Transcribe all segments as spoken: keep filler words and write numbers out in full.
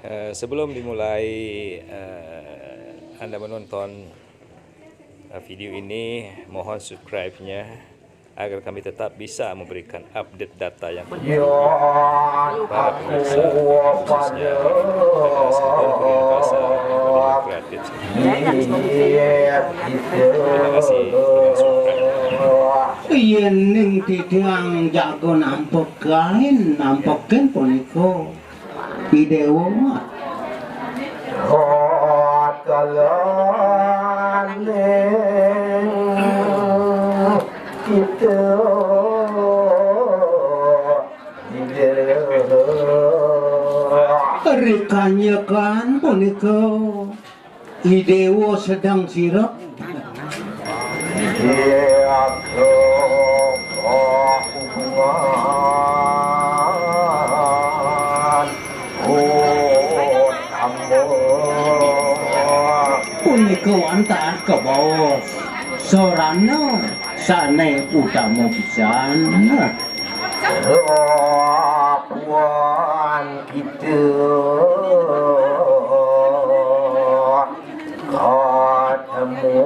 Eh, sebelum dimulai, eh, anda menonton, eh, video ini, mohon subscribe-nya agar kami tetap bisa memberikan update data yang terbaru. Ya, para pemirsa, khususnya generasi muda, generasi kreatif. Terima kasih. Yén ning titiang jago nampekin, nampekin punika. Idéwa. Rod kalaning kita Idéwa. Rikanyekan punika Idéwa sedeng sirep. Iya, hubungan. Punika wantah kabaos sarana sané utama pisan. Puan kita ketemu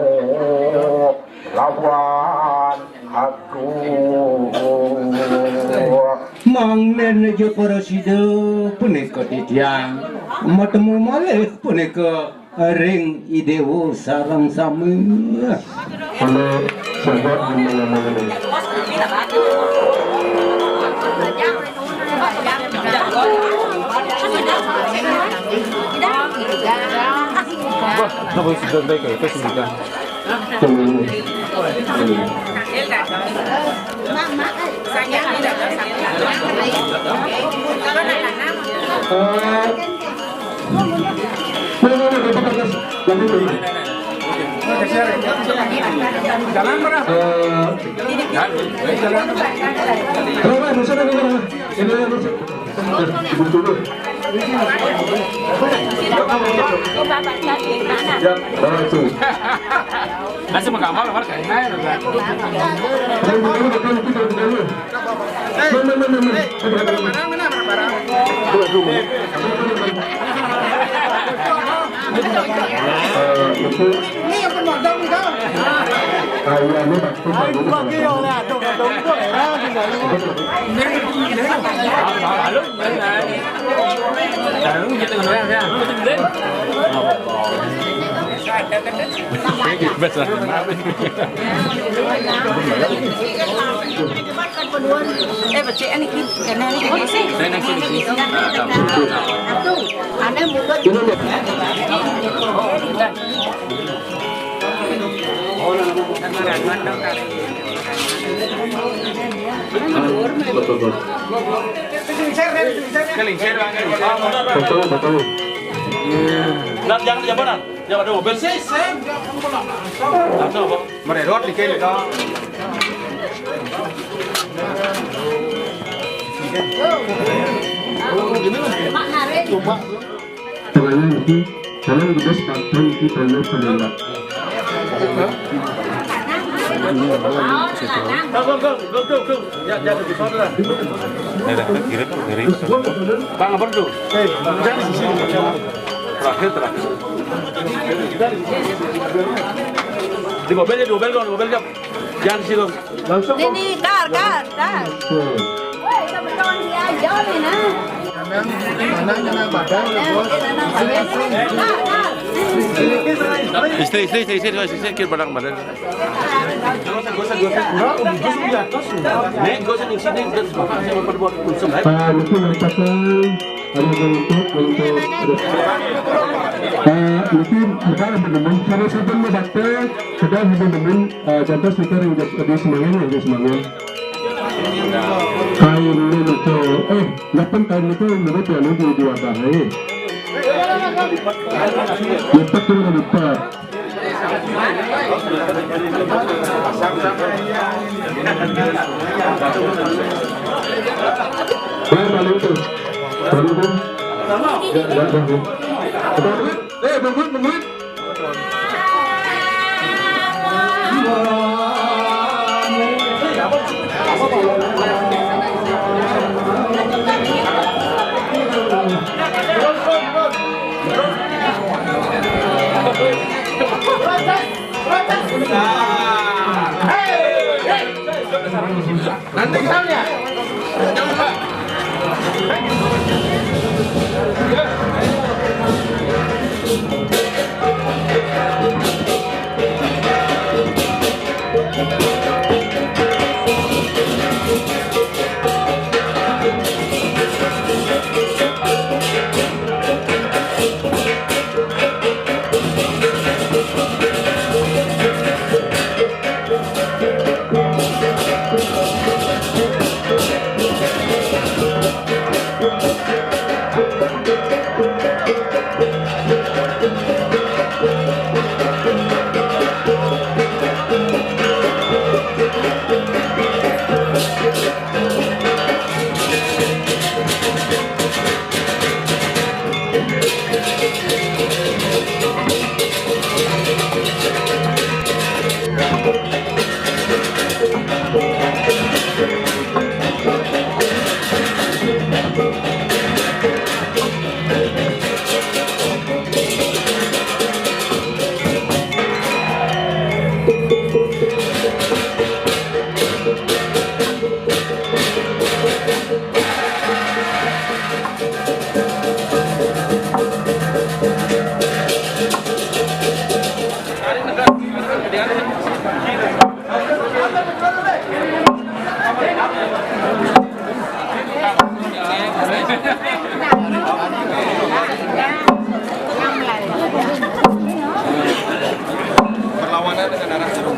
lawan aku. Mangda ja prasida punika titiang matemu malih punika ring Idéwa sareng sami. Halo, sobat, gimana, gimana? Wah, kenapa sudah baik ya? Itu sendirian. Jalan mana? Eh, jalan. Coba, bisa dengar. Ini, ini. Nah, duduk dulu. Ya, bawa itu. Asal mengkamal, kamar kain aja, udah. Ayo, duduk dulu, duduk dulu, duduk dulu. Mana, mana, mana? Mana, mana, mana, mana, mana? Duduk dulu. Eh, itu. Ini yang pernah ada, enggak? Ah, iya, ini Pak. Ini Pak. Ini Pak. Ini Pak. Ini Pak. Halo. Eh, becik niki, kene niki. Sing, sing, sing. Satu. Ada buka. Betul, betul. Betul, betul. Nah, jangan di Jabanan. Ya, ada mobil. Langsung, Pak. Mererot dikit, Pak. Tengahnya niki, tolong dibes pantun di tengah penembak. Go, go, go, go, go, go. Ya, ya, lebih sana. Daerah ke kiri tuh, kiri. Bang, apa tuh? Eh, jangan di sini. Terakhir, terakhir. Di mobil ya, di mobil, di mobil ya. Jangan di situ. Langsung. Sini, kar, kar, kar. Woi, sama kawan dia jauh nih, nah. Istri, istri, istri, istri, istri, istri, kir barang badan. Nek, gak usah di sini, udah sepakat sama perbuatan. Ah, mungkin merupakan ada untuk, untuk, ah, mungkin negara menemukan cara siapa mau baca, sedang ada nemuin, ah, contoh stiker yang di, di Semangan, yang di Semangan. Kain ini itu, eh, kapan kain itu menurut ya, lu di, di wadah, eh. Lipat tuh, lipat. Baik, balik tuh. Balik tuh. Ya, ya, ya. Eh, tungguin, tungguin. Nanti kita lihat. Berlawanan dengan arah jarum.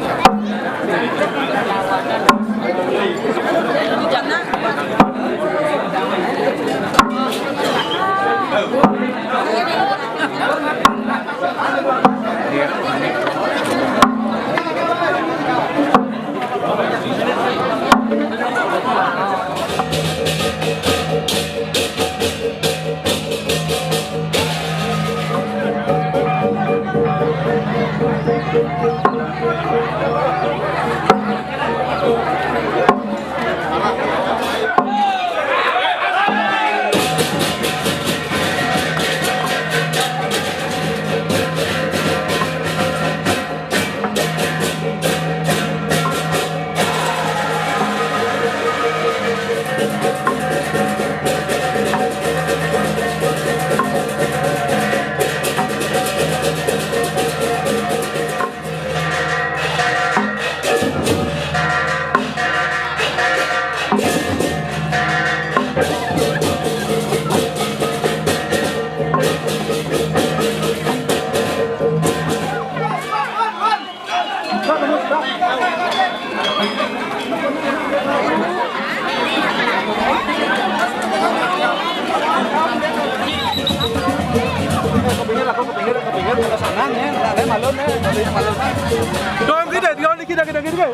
Dong, kita, kita, kita, kita, kita.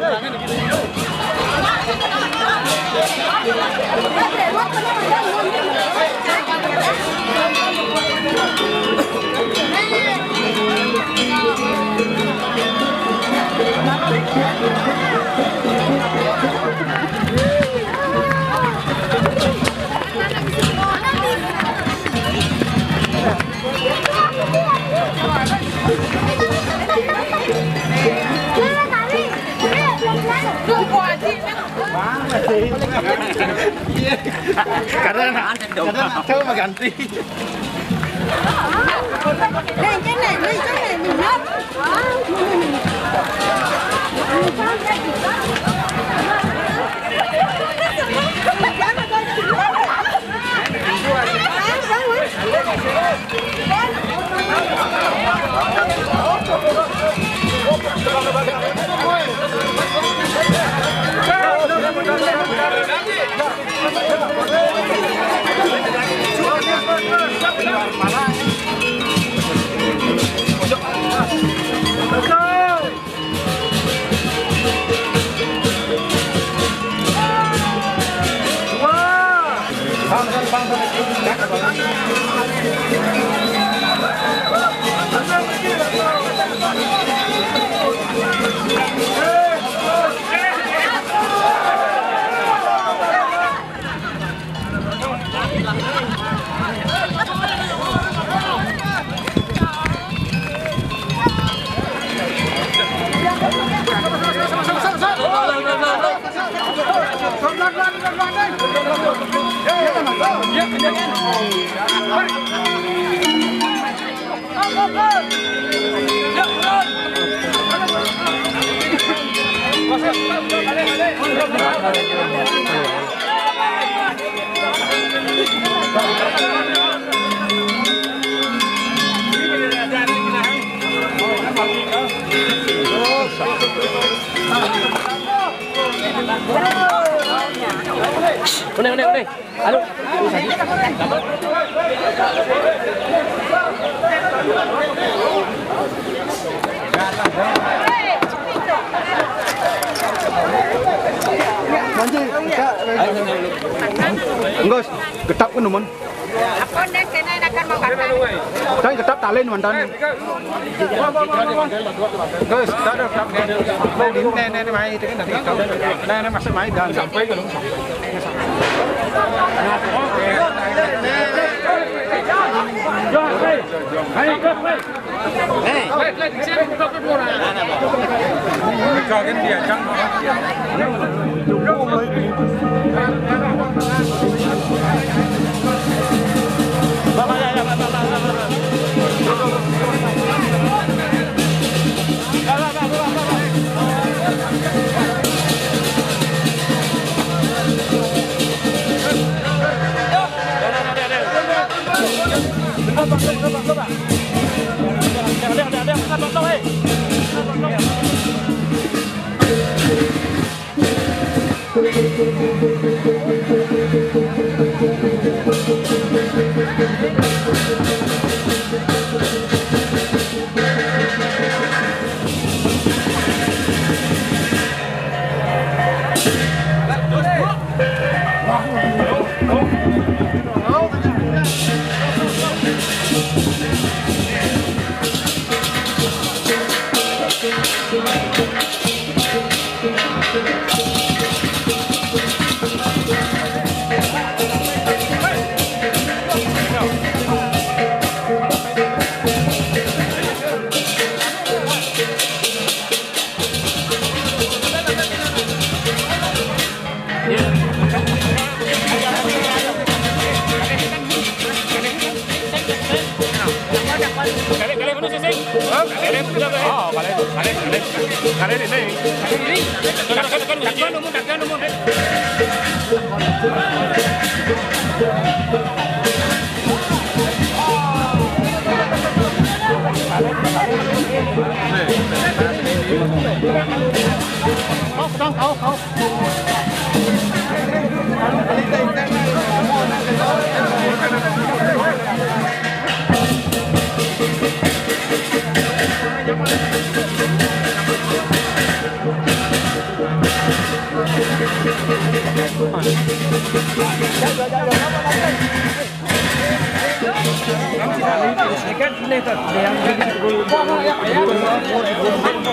Karena, karena saya mau ganti. Udah, udah, udah. Anu. Manji, Kak. Enggak, getap kan, Mon? Apa nih, kena enakan makan? Kan getap talin mantan. Terus, taruh, taruh, taruh. Nah, ini, ini, ini, mai, itu kan tadi. Nah, ini masuk mai, jangan sampai kalau.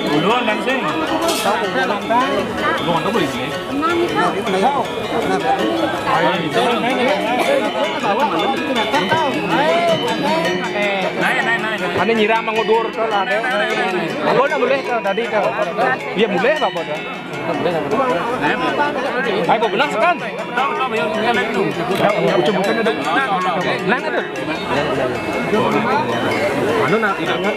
Duluan kan sih. Lu nggak boleh sih. Naik, naik, naik, naik. Ane nyiram mangudur tuh lah deh. Aku udah boleh tuh tadi tuh. Iya boleh apa tuh? Ayo, benar kan? Nah, itu. Anu nak, eleng kan?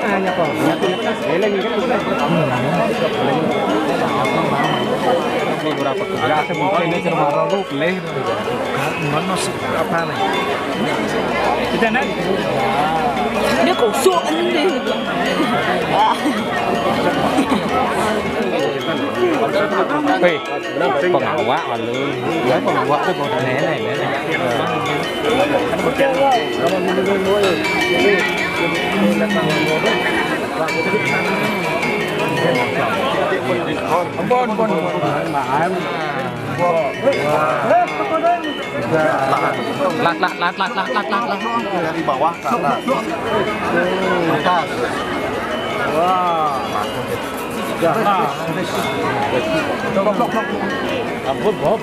Beberapa kerja mungkin ini cuma lu pelih. Mana sih apa nih? Kita nak? Dia kosong ni. Weh, pengawa lalu. Ya, pengawa tu bodoh nenek, nenek. Ampun, ampun. Maaf. Lat, lat, lat. Dari bawah ke atas. Atas. Wah. Nah. Blok, blok, blok. Ampun, Bob.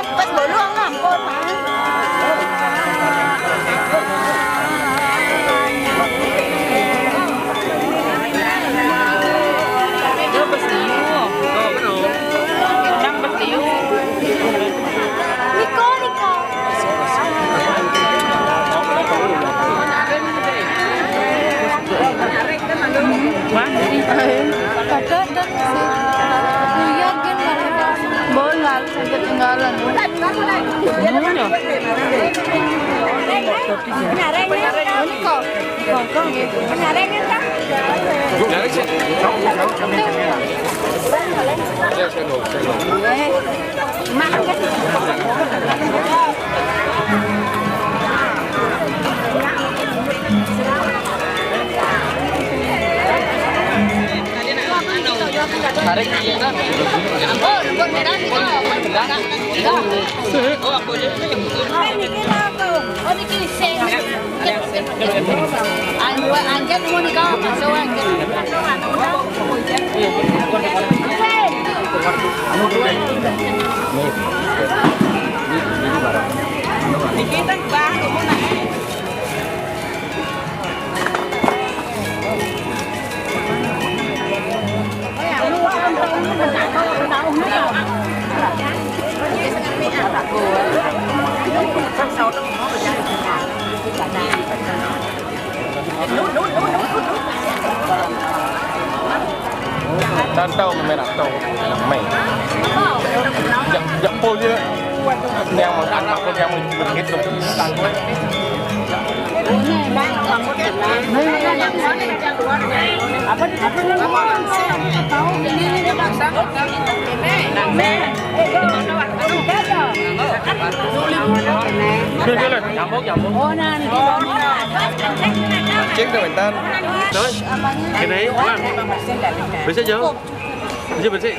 Kempes bolu ang ampun, ha. Niko, Niko. Wah, ini. Kada ada sih. Kuya gen kalau bola. Ketinggalan. Ini ya? Tarik kita. Tan tau mày, mày đọc tau. Mày. Giặc, giặc phô chứ. Đeo mà ăn mặc con đeo mình, mình hết rồi. Ghê, ghê lên. Chiến cho mình tên. Tới. Cái đấy, Hoàng. Bến xe chưa? Bến xe, bến xe.